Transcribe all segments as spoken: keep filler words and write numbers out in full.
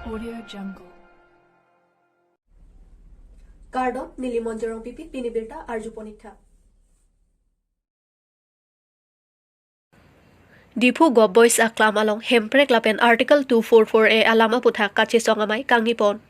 Audio Jungle. Kardom, neli Monjorong Pipi, pini birta arjupon ik tha. Diphu Govt Boys aklam along hemprek lapen Article two four four A alam aputhak kachesong amei kangnipon.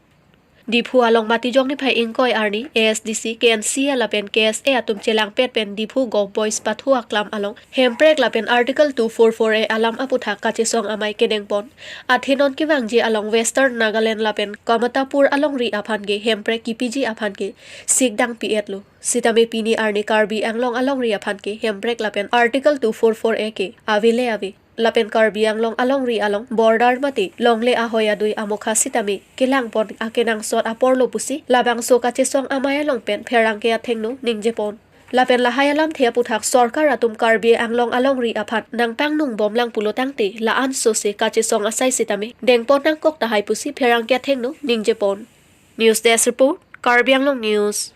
Diphu along Matijong niphai ingkoi arni A S D C, K N C A lapen K S A atum chelangpet pen Diphu Govt Boys pathu aklam along hemprek lapen Article two four four A alam aputhak kachesong amei kenengpon. Athe non kevangji along Western Nagaland lapen Kamatapur alongri aphan ke hemprek kipiji aphan ke sikdang pi-etlo. Sitame pini arni Karbi Anglong alongri aphan ke hemprek lapen Article two four four A ke avele ave. Lapen Karbi Anglong alongri along border mate longle ahoi adui amokha sitame kelangpon akenangsot aporlo pusi labangso kachesong amei along pen pherangke athengno ningjepon. Lapen lahai alamthe aputhak sorkar atum Karbi Anglong alongri aphan nangpangnungbomlang pulo tangte la-an sose kachesong asai sitame dengpon nangkok tahai pusi pherangke athengno ningjepon. News Desk Report, Karbi Anglong News.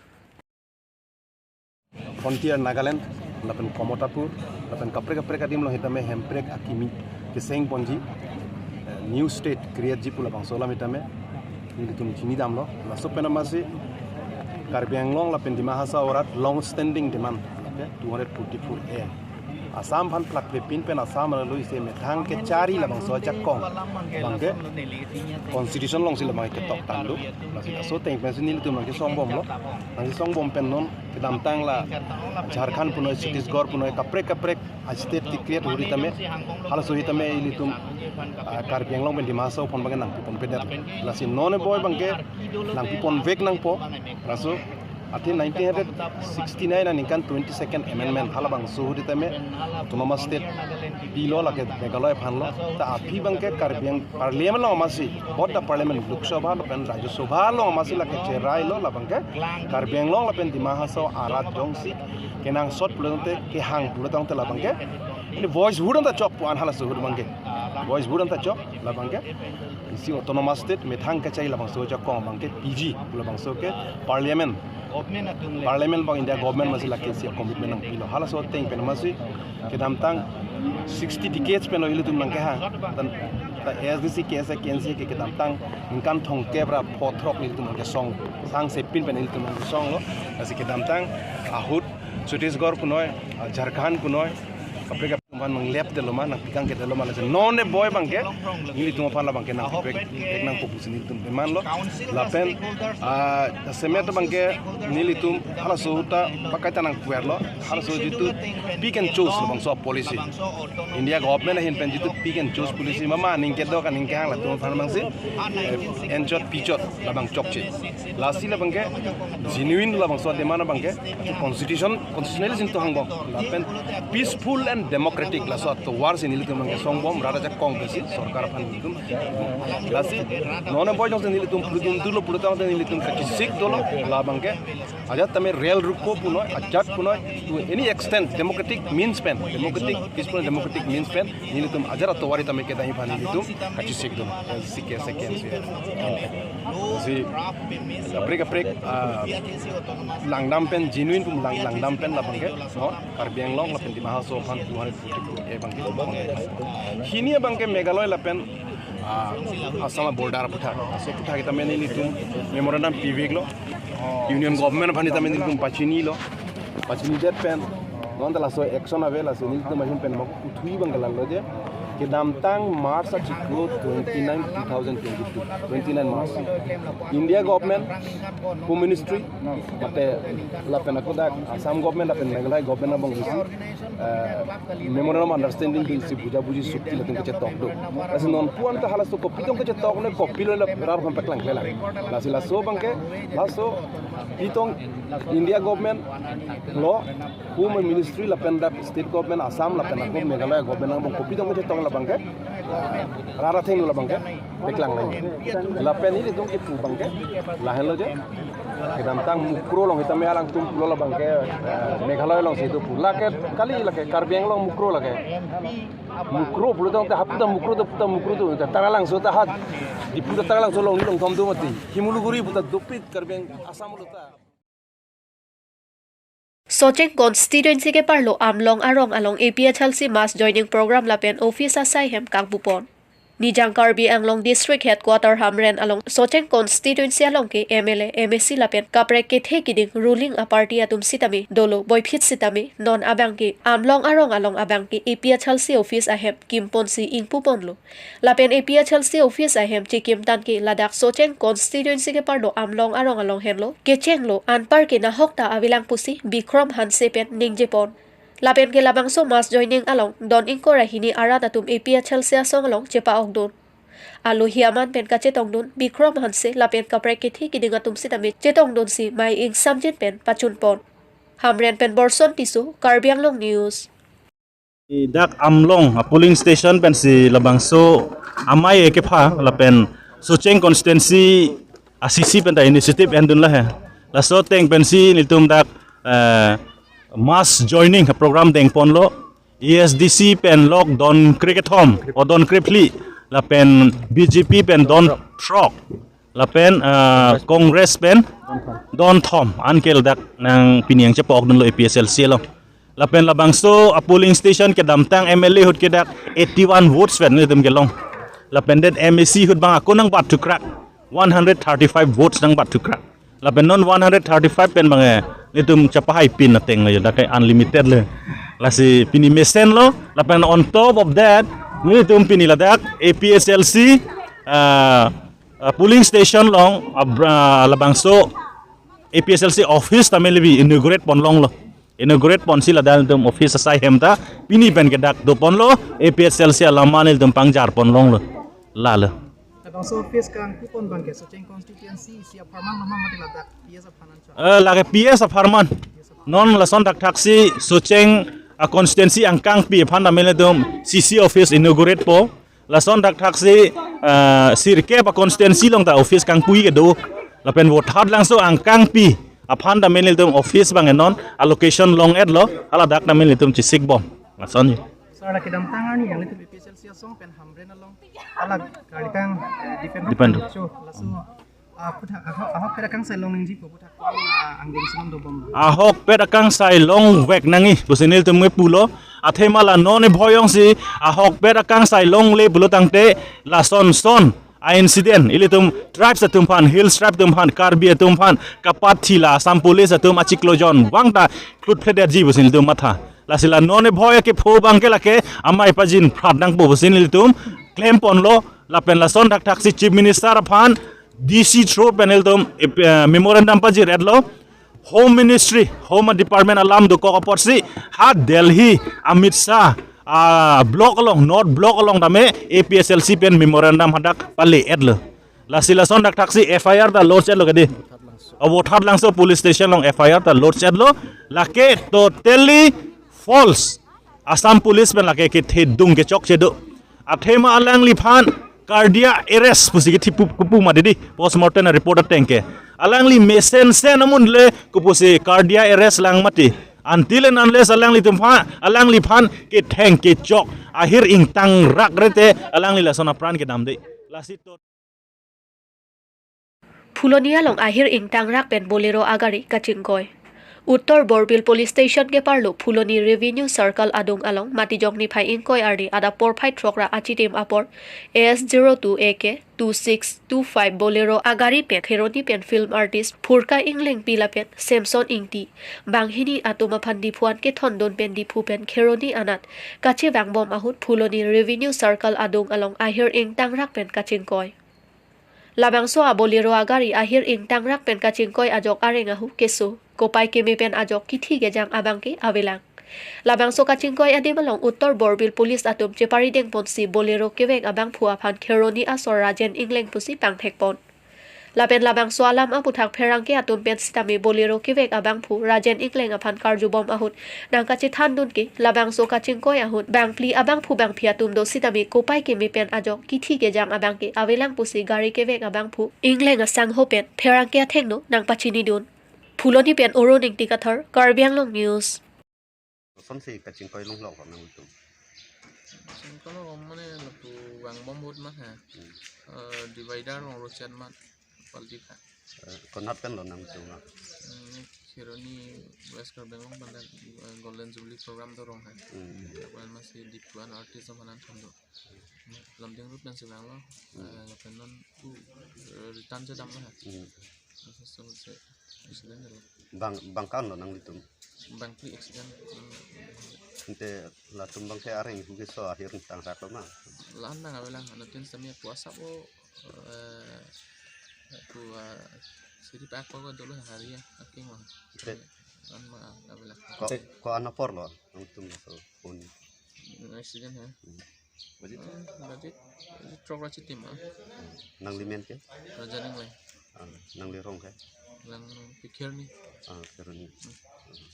Frontier Nagaland, lapen Kamatapur, lapen kaprek kaprek adim along sitame hemprek akimi kesengponji, eh, new state create ji pu labangso alam sitame nelitum chinidamlo. Laso pen amatsi Karbi Anglong lapen Dima Hasao arat long standing demand, okay, two hundred forty-four A. Assam aphan plakplepin pen Assam arlo isi methang kechari labangso ajakong abangke constitution alongsi labang ketoktanglo. Lasi laso ateng pensi nelitum nangkesongbomlo. Nangkesongbom pen non kedamtang la Jharkhand punoi, Chhattisgarh punoi, kaprek kaprek a-state declare huri tame, halaso sitame ilitum, ah, Karbi Anglong pen Dima Hasao aphan abangke nangpiponpedet. Lasi non eboi abangke nangpiponvek nangpo. Laso athe nineteen hundred sixty-nine aningkan twenty-second amendment halabangso huri tame autonomous state pilo lake Meghalaya aphanlo. Ta aphi abangke Karbi Ang-, parliament along amatsi, both the parliament, Lok Sabha lapen Rajya Sabha along amatsi lake cherailo, labangke Karbi Anglong lapen Dima Hasao arat jongsi kenangsot pulo tangte, kehang pulo tangte labangke ini voice vote anta chok pu-an halaso ahut abangke. Voice vote anta chok, labangke isi autonomous state methang kechari labangso ajakong abangke piji pu labangso ke parliament. Parliament abang India government amatsi lake isi commitment nangpilo. Halaso ateng pen amatsi kedamtang sixty decades pen ilitum nangkehang. Tan ta A S D C, K S A, K N C A ke kedamtang ningkan thomkep ra pho throk ilitum nangkesong. Sangsepin pen ilitum nangkesonglo. Lasi kedamtang ahut Chhattisgarh punoi, ah, Jharkhand punoi, kaprek kaprek aphan nanglepdetlo ma, nangpikangkedetlo ma, lasi non eboi abangke nelitum aphan labangke nangpipek, pek nangpo pusi nelitum demanlo. Lapen, ah, semet abangke nelitum halaso ta pakai ta nangkwerlo, halaso jitu pick and choose labangso policy. India government ahin pen jitu pick and choose policy mama aning kedo kaning kehang latum aphan abangsi, eh, enchot pichot labang chokche. Lasi labangke genuine labangso demand abangke constitution, constitutionally jin to hangbom. Lapen peaceful and democratic laso atovarsi nelitum nangkesongbom, rara jakong pensi sorkar aphan nelitum. Lasi non eboi jongsi nelitum pulutum dolo, pulutang nelitum kachisik dolo, labangke ajat tame rel ruko punoi, ajat punoi, to any extent, democratic means pen, democratic, peaceful and democratic means pen, nelitum ajat atovar sitame kedam aphan nelitum kachisik dolo. Sike sike si. Si kaprek kaprek, ah, langdam pen genuine pu lang, langdam pen labangke, no, Karbi Anglong lapen Dima Hasao aphan two hundred forty-two A abangke. Hini abangke Meghalaya lapen, ah, Assam border aputhak. Laso aputhak sitame nelitum memorandum piveklo. Union government aphan sitame nelitum pachinilo. Pachinidet pen non ta laso action ave, lasi nelitum ahin pen mok kuthui abangke lalo je kedamtang March achiklo twenty-nine, two thousand twenty-two, twenty-nine March, India government, Home Ministry, mate lapen ako dak Assam government lapen Meghalaya government abang isi, eh, memorandum of understanding do isi bujabuji chukti latum kachetok do. Lasi non pu-an ta halaso kopi tong kachetok ne, kopilo la rar kon paklangklelang. Lasi laso abangke, laso pi tong India government lo, Home Ministry lapen dak state government Assam lapen ako Meghalaya government angbong kopi tong kachetok labangke, rar athengno labangke paklang lang. Lapen nelitum kipu abangke lahenlo je, kedamtang Mukroh along sitame alangtum pulo labangke, eh, Meghalaya alongsi do pu. Lake kali, lake Karbi Anglong Mukroh lake. Mukroh pulo tangte hapu ta Mukroh do, puta Mukroh do, ta Taralangso ta hat. Diphu ta Taralangso along, along thom do mati. Siliguri puta dopik Karbi Ang-, Assam lo ta. Socheng constituency keparlo Amlong arong along A P H L C mass joining program lapen office asai hem kangpupon. Nijang Karbi Anglong District Headquarter Hamren along Socheng Constituency along ke M L A, M A C lapen kaprek kethe kiding ruling a party atum sitame dolo boiphit sitame non abang ke Amlong arong along abang ke A P H L C office ahem kimponsi ingpuponlo. Lapen A P H L C office ahem chekimtang ke ladak Socheng Constituency keparlo Amlong arong along henlo kechenglo, anpar ke nahok ta avelang pusi Bikrom Hanse pen ningjepon. Lapen ke labangso mass joining along don ingkoi ra hini arat atum A P H L C asong along chepa-okdun. Alohi aman pen kachetongdun Bikrom Hanse lapen kaprek kethe kiding atum sitame chetongdunsi mei ingsamjin pen pachunpon. Hamren pen Borson Tisso, Karbi Anglong News. Dak Amlong a polling station pensi labangso amei kepha lapen Socheng Constituency a C C pen ta initiative endun lahe. Laso ateng pensi nelitum dak, eh, mass joining program dengponlo. A S D C pen lok don krekethom o don krephli lapen B J P pen don throk lapen, eh, Congress pen don thom an ke ladak nang pini nangchepa-okdunlo A P H L C along. Lapen labangso a polling station kedamtang M L A ahut ke dak eighty-one votes pen nelitum kelong. Lapen det M A C ahut bang ako nangbat thukrak, one hundred thirty-five votes nangbat thukrak. Lapen non one hundred thirty-five pen bang, eh, nelitum chepahaipin ateng lo, dak ke unlimited lo. Lasi pini mesenlo, lapen on top of that, nelitum pini ladak A P H L C, ah, ah, polling station along, ah, bra-, labangso A P H L C office tame lebi inaugurate ponlonglo. Inaugurate ponsi ladak nelitum office asai hem ta pini pen ke dak doponlo, A P H L C alam an nelitum pangjar ponlonglo. Lalo. Labangso office kangkupon abang ke Socheng Constituency isi apharman ma mate ladak P S apharman cha? Eh, lake P S apharman. Non lason thakthaksi Socheng a constituency angkangpi aphan tame nelitum C C office inaugurate po. Lason thakthaksi, eh, sirkep a constituency along ta office kangpui kedo. Lapen Vothatlangso angkangpi aphan tame nelitum office bang non a location long-etlo, haladak tame nelitum chesikbom. Lason. Sir, la kedamtang arni nanglitum A P H L C asong pen Hamren along hala karlikang, eh, defend Defend. Cho, laso, ah, aphuthak, ahok, ahokpet akangsai long nangjipo aphuthak, ah, angdeng sinom dobom. Ahokpet akangsai longvek nangji pusi nelitum nge pulo. Athema la non e bhoyong si ahokpet akangsai longle pulo tangte lason son a incident ilitum tribes atum aphan, hills tribe atum aphan, Karbi atum aphan kapathi la Assam Police atum achiklo jon vang ta khlutphledetji pusi nelitum matha. Lasi la non e bhoi akepho abang ke lake amei pajin phrat nangpo pusi nelitum klemponlo. Lapen lason thakthaksi Chief Minister aphan D C through pen ilitum, eh, memorandum pajir-etlo. Home Ministry, Home Department alam dokok apotsi ha Delhi Amit Shah, ah, block along, North Block along tame A P H L C pen memorandum hadak pale-etlo. Lasi lason thakthaksi F I R ta lodge-etlo kedi. Vothatlangso police station along F I R ta lodge-etlo. Lake totally false. Assam Police pen lake kethedung kechokche do. Athema alangliphan cardiac arrest pusi kethipu kupu mati di, postmortem report ateng ke. Alangli mesensen amun le kupusi cardiac arrest lang mati. Until and unless alanglitum aphan, alangliphan ketheng kechok ahir ingtangrak rete alangli lason apran kedam de. Lasi to Phuloni along ahir ingtangrak pen Bolero agari kachingkoi. Uttor Borbil Police Station keparlo Phuloni Revenue Circle adung along Matijong niphai ingkoi arni adap porphai throk ra achitim apor S zero two A K two six two five Bolero agari pen Kheroni pen film artist Phurka Englengpi lapen Samson Ingti, banghini atum aphan Diphu an kethondun pen Diphu pen Kheroni anat kachevangbom ahut Phuloni Revenue Circle adung along ahir ingtangrak pen kachingkoi. Labangso a Bolero agari ahir ingtangrak pen kachingkoi ajok areng ahu keso, kopai keme pen ajok kithi kejang abang ke avelang. Labangso kachingkoi adim along Uttor Borbil Police atum cheparidengponsi Bolero kevek abangphu aphan Kheroni asor Rajen Engleng pusi pangthekpon. Lapen labangso alam aphuthak pherangke atum pen sitame Bolero kevek abangphu Rajen Engleng aphan karjubom ahut nangkachethandun ke labangso kachingkoi ahut bangphli abangphu bangphi atum do sitame kopai keme pen ajok kithi kejang abang ke avelang pusi gari kevek abangphu Engleng asangho pen pherangke athengno nangpachinidun. Phuloni pen Orun Ingti Kathar, Karbi Anglong News. Kosonsi kachingkoi longlok nangtum? Kachingkoi longlok mane lapu vangbom ahut ma ha. Hmm. Eh, divider along rochet ma palti kha. Eh, konat pen lo nangtum ma? Hmm, ne Kheroni West Karbi Anglong pen, eh, Golden Jubilee program do rong hai. Hmm. Lapen masi Diphu an artist aphan an than do. Lamding road pen si vanglo. Hmm. Eh, lapen non tu, eh, return chedam lo hai. Hmm. Laso so se accident lo. Bang, bang ko-an lo nanglitum? Bangphli accident. Hmm. Ante latum bangke areng hu keso ahirtang sak lo ma? La-an nang avelang, anuttin sami aku asap o, eh, aku, eh, siri pak ko dolo hari ya, aking lo. Ante an ma avelang. Ko, ko-an apor lo nangtum laso un- accident hai. Hmm. Baji? Hmm, baji, baji throk ra chitim ah. Nangli men ke? Raja Ninglai. Ah, nangli rong ke? Lang Pikir ni. Ah, Kheroni. Hmm. Hmm.